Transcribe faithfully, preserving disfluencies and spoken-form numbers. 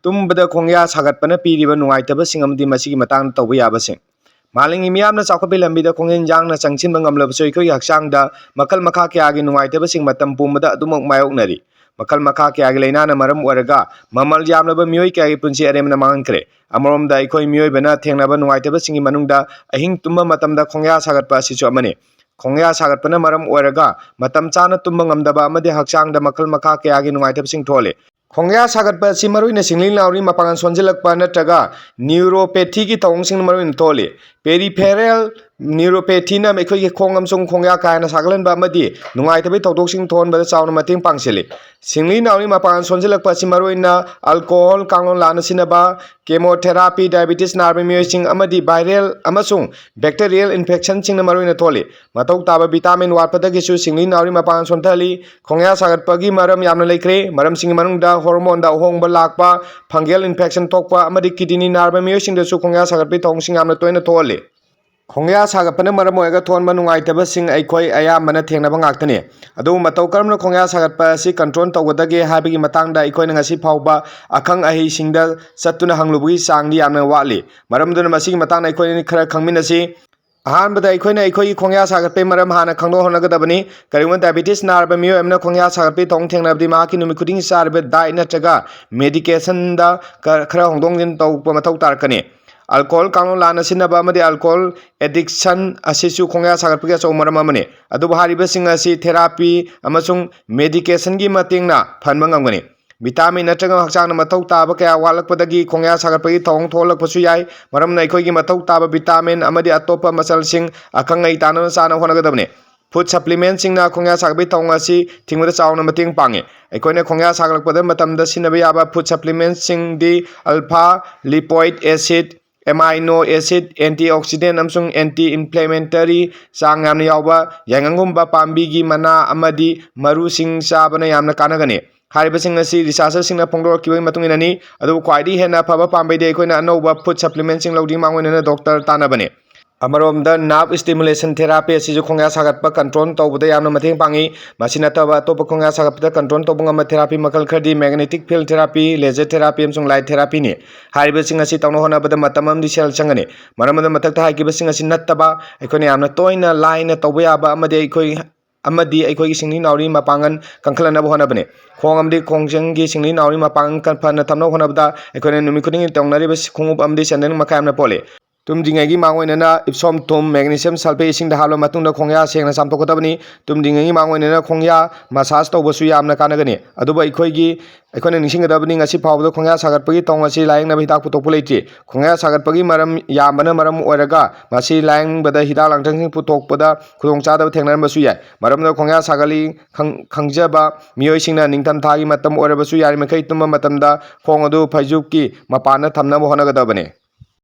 ꯇꯨꯝꯕꯗ ꯈꯣꯡꯌꯥ ꯁꯥꯒꯠꯄꯅ ꯄꯤꯔꯤꯕ ꯅꯨꯡꯉꯥꯏꯇꯕꯁꯤꯡ ꯑꯃꯗꯤ ꯃꯁꯤꯒꯤ ꯃꯇꯥꯡꯗ ꯇꯧꯕ ꯌꯥꯕꯁꯤꯡ꯫ ꯃꯥꯂꯦꯝꯒꯤ ꯃꯤꯌꯥꯝꯅ ꯆꯥꯎꯈꯠꯄꯒꯤ ꯂꯝꯕꯤꯗ ꯈꯣꯡꯖꯦꯜ ꯌꯥꯡꯅ ꯆꯪꯁꯤꯟꯕ ꯉꯝꯂꯕꯁꯨ ꯑꯩꯈꯣꯏꯒꯤ ꯍꯛꯆꯥꯡꯗ ꯃꯈꯜ ꯃꯈꯥ ꯀꯌꯥꯒꯤ ꯅꯨꯡꯉꯥꯏꯇꯕꯁꯤꯡ ꯃꯇꯝ ꯄꯨꯝꯕꯗ ꯑꯗꯨꯃꯛ ꯃꯥꯌꯣꯛꯅꯔꯤ꯫ ꯃꯈꯜ ꯃꯈꯥ ꯀꯌꯥꯒꯤ ꯂꯥꯏꯅꯥꯅ ꯃꯔꯝ ꯑꯣꯏꯔꯒ ꯃꯃꯜ ꯌꯥꯝꯂꯕ ꯃꯤꯑꯣꯏ ꯀꯌꯥꯒꯤ ꯄꯨꯟꯁꯤ ꯑꯔꯦꯝꯕꯗ ꯃꯥꯡꯍꯟꯈ꯭ꯔꯦ꯫ ꯑꯃꯔꯣꯝꯗ ꯑꯩꯈꯣꯏ ꯃꯤꯑꯣꯏꯕꯅ ꯊꯦꯡꯅꯕ ꯅꯨꯡꯉꯥꯏꯇꯕꯁꯤꯡꯒꯤ ꯃꯅꯨꯡꯗ ꯑꯍꯤꯡ ꯇꯨꯝꯕ ꯃꯇꯝꯗ ꯈꯣꯡꯌꯥ ꯁꯥꯒꯠꯄ ꯑꯁꯤꯁꯨ ꯑꯃꯅꯤ꯫ ꯈꯣꯡꯌꯥ ꯁꯥꯒꯠꯄꯅ ꯃꯔꯝ ꯑꯣꯏꯔꯒ ꯃꯇꯝ ꯆꯥꯅ ꯇꯨꯝꯕ ꯉꯝꯗꯕ ꯑꯃꯗꯤ ꯍꯛꯆꯥꯡꯗ ꯃꯈꯜ ꯃꯈꯥ ꯀꯌꯥꯒꯤ ꯅꯨꯡꯉꯥꯏꯇꯕꯁꯤꯡ ꯊꯣꯛꯍꯜꯂꯤ꯫ ꯈꯣꯡꯌꯥ ꯁꯥꯒꯠꯄ ꯑꯁꯤ ꯃꯔꯨꯑꯣꯏꯅ ꯁꯤꯡꯂꯤ ꯅꯥꯎꯔꯤ ꯃꯄꯥꯡꯒꯜ ꯁꯣꯟꯖꯤꯜꯂꯛꯄ ꯅꯠꯇ꯭ꯔꯒ neuropathyꯒꯤ ꯊꯧꯑꯣꯡꯁꯤꯡꯅ ꯃꯔꯨꯑꯣꯏꯅ ꯊꯣꯛꯍꯜꯂꯤ꯫ Peripheral neuropathyꯅ ꯑꯩꯈꯣꯏꯒꯤ ꯈꯣꯡ ꯑꯃꯁꯨꯡ ꯈꯣꯡꯌꯥ ꯀꯥ ꯍꯦꯟꯅ ꯁꯥꯒꯠꯍꯟꯕ ꯑꯃꯗꯤ ꯅꯨꯡꯉꯥꯏꯇꯕꯒꯤ ꯊꯧꯗꯣꯛꯁꯤꯡ ꯊꯣꯛꯍꯟꯕꯗ ꯆꯥꯎꯅ ꯃꯇꯦꯡ ꯄꯥꯡꯁꯤꯜꯂꯤ꯫ ꯁꯤꯡꯂꯤ ꯅꯥꯎꯔꯤ ꯃꯄꯥꯡꯒꯜ ꯁꯣꯟꯖꯤꯜꯂꯛꯄ ꯑꯁꯤ ꯃꯔꯨꯑꯣꯏꯅ alcohol ꯀꯥꯡꯂꯣꯟ ꯂꯥꯟꯅ ꯁꯤꯖꯤꯟꯅꯕ, chemotherapy, diabetes ꯅꯥꯔꯕ ꯃꯤꯑꯣꯏꯁꯤꯡ ꯑꯃꯗꯤ viral ꯑꯃꯁꯨꯡ bacterial infectionꯁꯤꯡꯅ ꯃꯔꯨꯑꯣꯏꯅ ꯊꯣꯛꯍꯜꯂꯤ꯫ ꯃꯊꯧ ꯇꯥꯕ vitamin ꯋꯥꯠꯄꯗꯒꯤꯁꯨ ꯁꯤꯡꯂꯤ ꯅꯥꯎꯔꯤ ꯃꯄꯥꯡꯒꯜ ꯁꯣꯟꯊꯍꯜꯂꯤ꯫ ꯈꯣꯡꯌꯥ ꯁꯥꯒꯠꯄꯒꯤ ꯃꯔꯝ ꯌꯥꯝꯅ ꯂꯩꯈ꯭ꯔꯦ꯫ ꯃꯔꯝꯁꯤꯡꯒꯤ ꯃꯅꯨꯡꯗ hormoneꯗ ꯑꯍꯣꯡꯕ ꯂꯥꯛꯄ, fungal infection ꯊꯣꯛꯄ ꯑꯃꯗꯤ kidney ꯅꯥꯔꯕ ꯃꯤꯑꯣꯏꯁꯤꯡꯗꯁꯨ ꯈꯣꯡꯌꯥ ꯁꯥꯒꯠꯄꯒꯤ ꯊꯧꯑꯣꯡꯁꯤꯡ ꯌꯥꯝꯅ ꯇꯣꯏꯅ ꯊꯣꯛꯍꯜꯂꯤ꯫ ꯈꯣꯡꯌꯥ ꯁꯥꯒꯠꯄꯅ ꯃꯔꯝ ꯑꯣꯏꯔꯒ ꯊꯣꯛꯍꯟꯕ ꯅꯨꯡꯉꯥꯏꯇꯕꯁꯤꯡ ꯑꯩꯈꯣꯏ ꯑꯌꯥꯝꯕꯅ ꯊꯦꯡꯅꯕ ꯉꯥꯛꯇꯅꯤ꯫ ꯑꯗꯨꯕꯨ ꯃꯇꯧ ꯀꯔꯝꯅ ꯈꯣꯡꯌꯥ ꯁꯥꯒꯠꯄ ꯑꯁꯤ control ꯇꯧꯒꯗꯒꯦ ꯍꯥꯏꯕꯒꯤ ꯃꯇꯥꯡꯗ ꯑꯩꯈꯣꯏꯅ ꯉꯁꯤ ꯐꯥꯎꯕ ꯑꯈꯪ ꯑꯍꯩꯁꯤꯡꯗ ꯆꯠꯇꯨꯅ ꯍꯪꯂꯨꯕꯒꯤ ꯆꯥꯡꯗꯤ ꯌꯥꯝꯅ ꯋꯥꯠꯂꯤ꯫ ꯃꯔꯝ ꯑꯗꯨꯅ ꯃꯁꯤꯒꯤ ꯃꯇꯥꯡꯗ ꯑꯩꯈꯣꯏ ꯑꯅꯤ ꯈꯔ ꯈꯪꯃꯤꯟꯅꯁꯤ꯫ ꯑꯍꯥꯟꯕꯗ ꯑꯩꯈꯣꯏꯅ ꯑꯩꯈꯣꯏꯒꯤ ꯈꯣꯡꯌꯥ ꯁꯥꯒꯠꯄꯒꯤ ꯃꯔꯝ ꯍꯥꯟꯅ ꯈꯪꯗꯣꯛꯍꯣꯠꯅꯒꯗꯕꯅꯤ꯫ ꯀꯔꯤꯒꯨꯝꯕ diabetes ꯅꯥꯔꯕ ꯃꯤꯑꯣꯏ ꯑꯃꯅ ꯈꯣꯡꯌꯥ ꯁꯥꯒꯠꯄꯒꯤ ꯊꯧꯑꯣꯡ ꯊꯦꯡꯅꯔꯕꯗꯤ ꯃꯍꯥꯛꯀꯤ ꯅꯨꯃꯤꯠ ꯈꯨꯗꯤꯡꯒꯤ ꯆꯥꯔꯤꯕ diet ꯅꯠꯇ꯭ꯔꯒ medicationꯗ ꯈ-, ꯈꯔ ꯍꯣꯡꯗꯣꯛ ꯍꯣꯡꯖꯤꯟ ꯇꯧꯕ ꯃꯊꯧ ꯇꯥꯔꯛꯀꯅꯤ꯫ Alcohol ꯀꯥꯡꯂꯣꯟ ꯂꯥꯟꯅ ꯁꯤꯖꯤꯟꯅꯕ ꯑꯃꯗꯤ alcohol addiction ꯑꯁꯤꯁꯨ ꯈꯣꯡꯌꯥ ꯁꯥꯒꯠꯄꯒꯤ ꯑꯆꯧꯕ ꯃꯔꯝ ꯑꯃꯅꯤ꯫ ꯑꯗꯨꯕꯨ ꯍꯥꯏꯔꯤꯕꯁꯤꯡ ꯑꯁꯤ therapy ꯑꯃꯁꯨꯡ medicationꯒꯤ ꯃꯇꯦꯡꯅ ꯐꯍꯟꯕ ꯉꯝꯒꯅꯤ꯫ Vitamin ꯅꯠꯇ꯭ꯔꯒ ꯍꯛꯆꯥꯡꯅ ꯃꯊꯧ ꯇꯥꯕ ꯀꯌꯥ ꯋꯥꯠꯂꯛꯄꯗꯒꯤ ꯈꯣꯡꯌꯥ ꯁꯥꯒꯠꯄꯒꯤ ꯊꯧꯑꯣꯡ ꯊꯣꯛꯍꯜꯂꯛꯄꯁꯨ ꯌꯥꯏ꯫ ꯃꯔꯝꯅ ꯑꯩꯈꯣꯏꯒꯤ ꯃꯊꯧ ꯇꯥꯕ vitamin ꯑꯃꯗꯤ ꯑꯇꯣꯞꯄ ꯃꯆꯜꯁꯤꯡ ꯑꯈꯪ ꯑꯍꯩ ꯇꯥꯟꯅꯕ ꯆꯥꯅꯕ ꯍꯣꯠꯅꯒꯗꯕꯅꯤ꯫ Food supplementꯁꯤꯡꯅ ꯈꯣꯡꯌꯥ ꯁꯥꯒꯠꯄꯒꯤ ꯊꯧꯑꯣꯡ ꯑꯁꯤ ꯊꯤꯡꯕꯗ ꯆꯥꯎꯅ ꯃꯇꯦꯡ ꯄꯥꯡꯉꯤ꯫ ꯑꯩꯈꯣꯏꯅ ꯈꯣꯡꯌꯥ ꯁꯥꯒꯠꯂꯛꯄꯗ ꯃꯇꯝꯗ ꯁꯤꯖꯤꯟꯅꯕ ꯌꯥꯕ food supplementꯁꯤꯡꯗꯤ alpha lipoic acid, amino acid, antioxidant ꯑꯃꯁꯨꯡ anti inflammatory ꯆꯥꯡ ꯌꯥꯝꯅ ꯌꯥꯎꯕ ꯌꯥꯏꯉꯪꯒꯨꯝꯕ ꯄꯥꯝꯕꯤꯒꯤ ꯃꯅꯥ ꯑꯃꯗꯤ ꯃꯔꯨꯁꯤꯡ ꯆꯥꯕꯅ ꯌꯥꯝꯅ ꯀꯥꯟꯅꯒꯅꯤ꯫ ꯍꯥꯏꯔꯤꯕꯁꯤꯡ ꯑꯁꯤ researcherꯁꯤꯡꯅ ꯐꯣꯡꯗꯣꯔꯛꯈꯤꯕꯒꯤ ꯃꯇꯨꯡ ꯏꯟꯅꯅꯤ꯫ ꯑꯗꯨꯕꯨ ꯈ꯭ꯋꯥꯏꯗꯒꯤ ꯍꯦꯟꯅ ꯐꯕ ꯄꯥꯝꯕꯩꯗꯤ ꯑꯩꯈꯣꯏꯅ ꯑꯅꯧꯕ food supplementꯁꯤꯡ ꯂꯧꯗ꯭ꯔꯤꯉꯩ ꯃꯥꯡꯑꯣꯏꯅꯅ doctor ꯇꯥꯟꯅꯕꯅꯤ꯫ ꯑꯃꯔꯣꯝꯗ nerve stimulation therapy ꯑꯁꯤꯁꯨ ꯈꯣꯡꯌꯥ ꯁꯥꯒꯠꯄ control ꯇꯧꯕꯗ ꯌꯥꯝꯅ ꯃꯇꯦꯡ ꯄꯥꯡꯉꯤ꯫ ꯃꯁꯤ ꯅꯠꯇꯕ ꯑꯇꯣꯞꯄ ꯈꯣꯡꯌꯥ ꯁꯥꯒꯠꯄꯗ control ꯇꯧꯕ ꯉꯝꯕ therapy ꯃꯈꯜ ꯈꯔꯗꯤ magnetic field therapy, laser therapy ꯑꯃꯁꯨꯡ light therapy ꯅꯤ꯫ ꯍꯥꯏꯔꯤꯕꯁꯤꯡ ꯑꯁꯤ ꯇꯧꯅꯕ ꯍꯣꯠꯅꯕꯗ ꯃꯇꯝ ꯑꯃꯗꯤ ꯁꯦꯜ ꯆꯪꯒꯅꯤ꯫ ꯃꯔꯝ ꯑꯗꯨꯅ ꯃꯊꯛꯇ ꯍꯥꯏꯈꯤꯕꯁꯤꯡ ꯑꯁꯤ ꯅꯠꯇꯕ ꯑꯩꯈꯣꯏꯅ ꯌꯥꯝꯅ ꯇꯣꯏꯅ ꯂꯥꯏꯅ ꯇꯧꯕ ꯌꯥꯕ ꯑꯃꯗꯤ ꯑꯩꯈꯣꯏ ꯑꯃꯗꯤ ꯑꯩꯈꯣꯏꯒꯤ ꯁꯤꯡꯂꯤ ꯅꯥꯎꯔꯤ ꯃꯄꯥꯡꯒꯜ ꯀꯟꯈꯠꯍꯟꯅꯕ ꯍꯣꯠꯅꯕꯅꯤ꯫ ꯈꯣꯡ ꯑꯃꯗꯤ ꯈꯣꯡꯖꯪꯒꯤ ꯁꯤꯡꯂꯤ ꯅꯥꯎꯔꯤ ꯃꯄꯥꯡꯒꯜ ꯀꯟ-, ꯐꯅ ꯊꯝꯅꯕ ꯍꯣꯠꯅꯕꯗ ꯑꯩꯈꯣꯏꯅ ꯅꯨꯃꯤꯠ ꯈꯨꯗꯤꯡꯒꯤ ꯇꯣꯡꯅꯔꯤꯕ ꯈꯣꯡꯎꯞ ꯑꯃꯗꯤ ꯁꯦꯟꯗꯜ ꯃꯈꯥ ꯌꯥꯝꯅ ꯄꯣꯜꯂꯤ꯫ ꯇꯨꯝꯗ꯭ꯔꯤꯉꯩꯒꯤ ꯃꯥꯡ ꯑꯣꯏꯅꯅ Epsom ꯊꯨꯝ, magnesium sulphate ꯏꯁꯤꯡꯗ ꯍꯥꯞꯂꯕ ꯃꯇꯨꯡꯗ ꯈꯣꯡꯌꯥ ꯁꯦꯡꯅ ꯆꯥꯝꯊꯣꯛꯀꯗꯕꯅꯤ꯫ ꯇꯨꯝꯗ꯭ꯔꯤꯉꯩꯒꯤ ꯃꯥꯡ ꯑꯣꯏꯅꯅ ꯈꯣꯡꯌꯥ massage ꯇꯧꯕꯁꯨ ꯌꯥꯝꯅ ꯀꯥꯟꯅꯒꯅꯤ꯫ ꯑꯗꯨꯕꯨ ꯑꯩꯈꯣꯏꯒꯤ, ꯑꯩꯈꯣꯏꯅ ꯅꯤꯡꯁꯤꯡꯒꯗꯕꯅꯤ, ꯉꯁꯤ ꯐꯥꯎꯕꯗ ꯈꯣꯡꯌꯥ ꯁꯥꯒꯠꯄꯒꯤ ꯊꯧꯑꯣꯡ ꯑꯁꯤ ꯂꯥꯌꯦꯡꯅꯕ ꯍꯤꯗꯥꯛ ꯄꯨꯊꯣꯛꯄ ꯂꯩꯇ꯭ꯔꯤ꯫ ꯈꯣꯡꯌꯥ ꯁꯥꯒꯠꯄꯒꯤ ꯃꯔꯝ ꯌꯥꯝꯕꯅ ꯃꯔꯝ ꯑꯣꯏꯔꯒ ꯃꯁꯤ ꯂꯥꯌꯦꯡꯕꯗ ꯍꯤꯗꯥꯛ ꯂꯥꯡꯊꯛꯁꯤꯡ ꯄꯨꯊꯣꯛꯄꯗ ꯈꯨꯗꯣꯡꯆꯥꯗꯕ ꯊꯦꯡꯅꯔꯝꯕꯁꯨ ꯌꯥꯏ꯫ ꯃꯔꯝꯗ ꯈꯣꯡꯌꯥ ꯁꯥꯒꯠꯂꯤ ꯈꯪ-, ꯈꯪꯖꯕ ꯃꯤꯑꯣꯏꯁꯤꯡꯅ ꯅꯤꯡꯊꯝꯊꯥꯒꯤ ꯃꯇꯝ ꯑꯣꯏꯔꯕꯁꯨ ꯌꯥꯔꯤꯃꯈꯩ ꯇꯨꯝꯕ ꯃꯇꯝꯗ ꯈꯣꯡ ꯑꯗꯨ ꯐꯩꯖꯨꯞꯀꯤ ꯃꯄꯥꯟꯗ ꯊꯝꯅꯕ ꯍꯣꯠꯅꯒꯗꯕꯅꯤ꯫